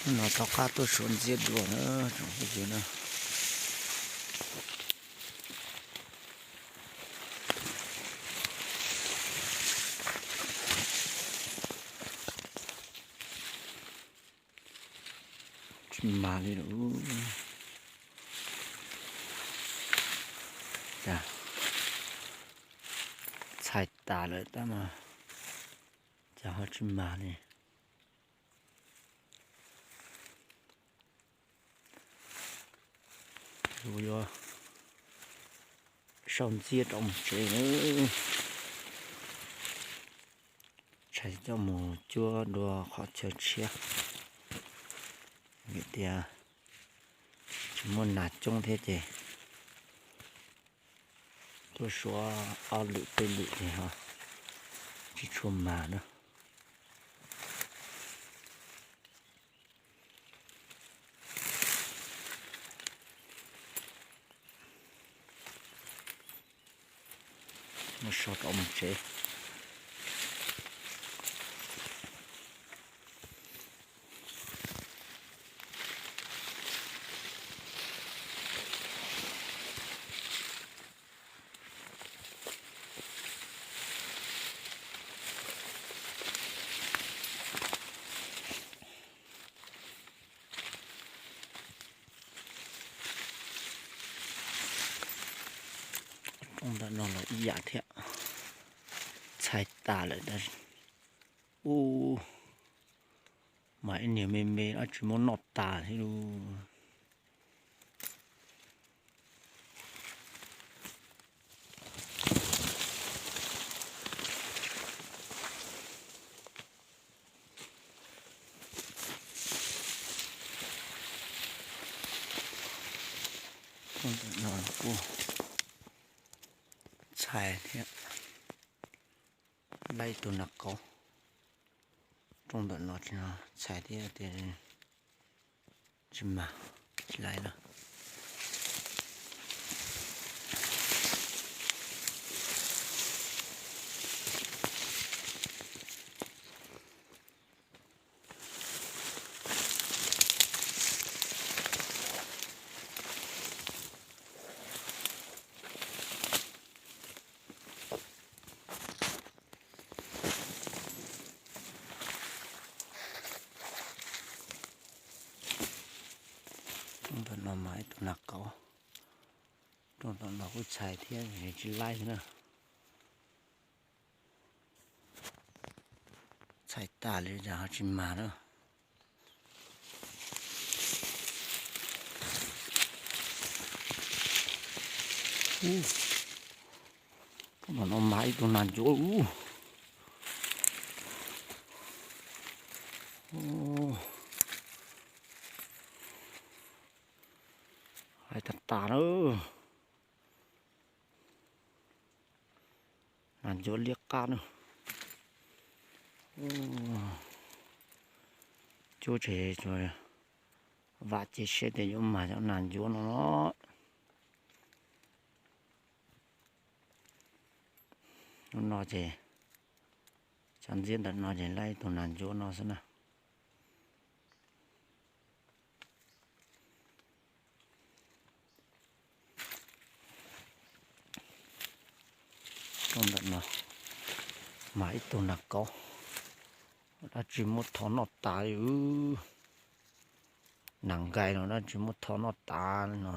No rov qab tuaj suav ntxiab dua na, tsoom phooj ywg na. Tsis mag li lawm. Txhais tas lawm tab mas cas ho tsis mag li. Yuav sau ntxiab rov mus tsev na. Tshais coj mus cuab dua qhov chaw tshiab, vim tias tsis muaj nas coob thiab ces tuaj suav ob lwm peb lwm ces ho tsis tshua mag na. Muab so rov mus tsev. Rooj ntawm no los ib yam thiab, txhais tas lawm tab sis, ub, mas ib niag me me dab tsi muab noj tas thiab lauj. Rooj ntawm no kuj txhais thiab, laib ib tug nas qauv. Rooj ntawm no tsis txhais thiab tias tsis mag, tsis laib na. Rooj ntawm no mas ib tug nas qauv, rooj ntawm no kuj txhais thiab tsis laib na. Txhais tas li cas ho tsis mag na. Rooj ntawm no mag ib tug nas ncuav ub. Hais tas tas na. Nas ncuav liab qab na. Cuab tseg tsuas vam cia siab tias yuav mag cov nas ncuav no los. Hnub no ces cov ntxiab ntawm no ces laib tus nas ncuav no xwb na. Rooj ntawm no mas ib tug nas qauv, dab tsi muab thov noj tas li. Nas nkais no dab tsi muab thov noj tas li no.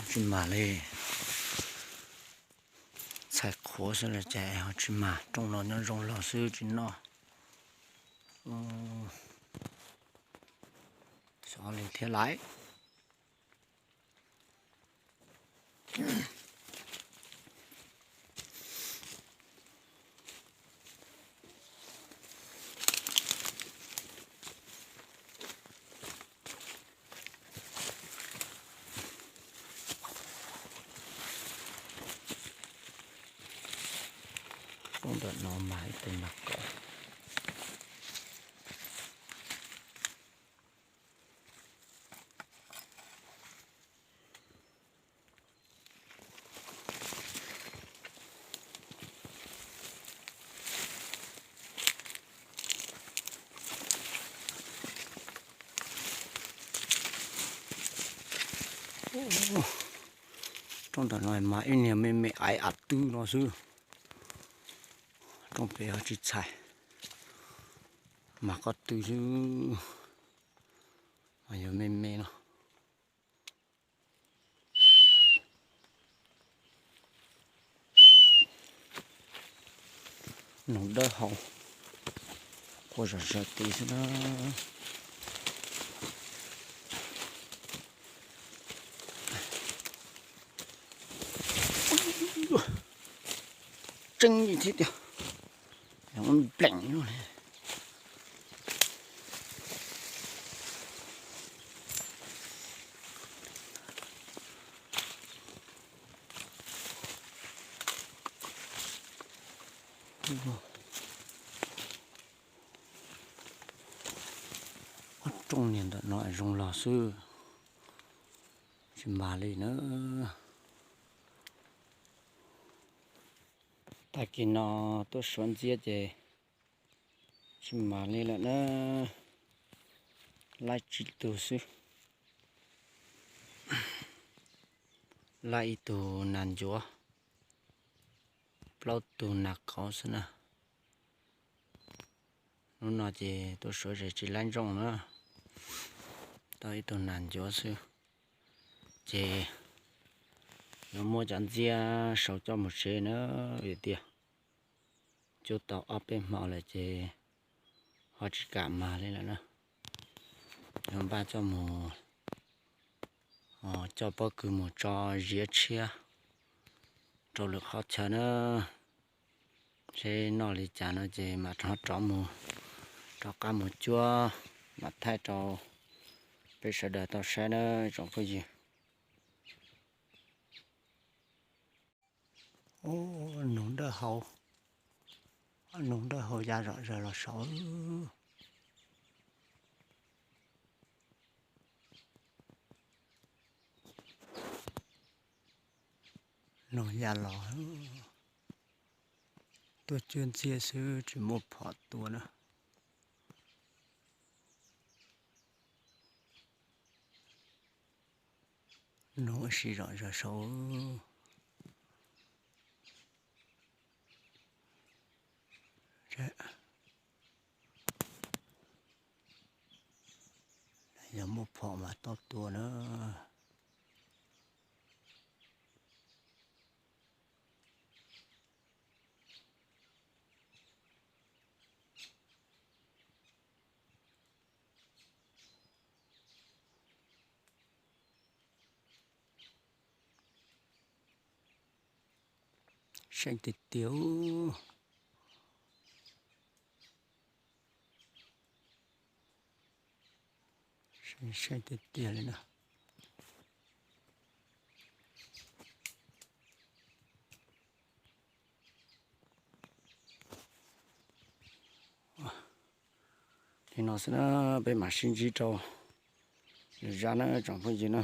Tsis mag li. Txhais qhuav xwb los cas ho tsis mag, rooj no nyob zoo los xwb tsis noj. Xyov li thiab laiv. Rooj ntawm no mas ib tug nas qauv. Rooj ntawm no mas ib niag me me aiv av twb no xwb. Rooj pem ho tsis txhais, mas qoj twb xwb, mas yog me me no. Noog dawb hau, qua zom zaws tid xwb na. Tseeb li thiab tiag, pleev no. Ob rooj niag ntawm no zoo los xwb, tsis mas li na. Tag kis no tuaj suav ntxiab ces tsis mas li lawm na, laib tsib tug xwb, laib ib tug nas ncuav, plaub tug nas qauv xwb na. Hnub no ces tuaj suav zes tsis laib ntsooj na, tau ib tug nas ncuav xwb. Ces yuav muab cov ntxiab sau coj mus tsev na, vim tias cub tau ob peb hmo lawm ces ho tsis kam mas li lawm na. Yuav npaj coj mus, coj pob kws mus tso ziab tshiab rau lwm qhov chaw na. Seb noj li cas no ces mam rov rov mus, rov qab mus cuab mam thaij rau peb sawv daws tau saib na tsoom phooj ywg. Noog dawb hau, noog dawb hau ya zom zaws los saud. Noog ya los, tuaj cuab ntxiab xwb tsis muaj phom tua na. Noog ua si zom zaws saud. Yog muaj phom mas tau tua na. Seej tiag tiag. Seej tiag tiag li na. Li no xwb na, peb mam sib ntsib rau zaj na tsoom phooj ywg na.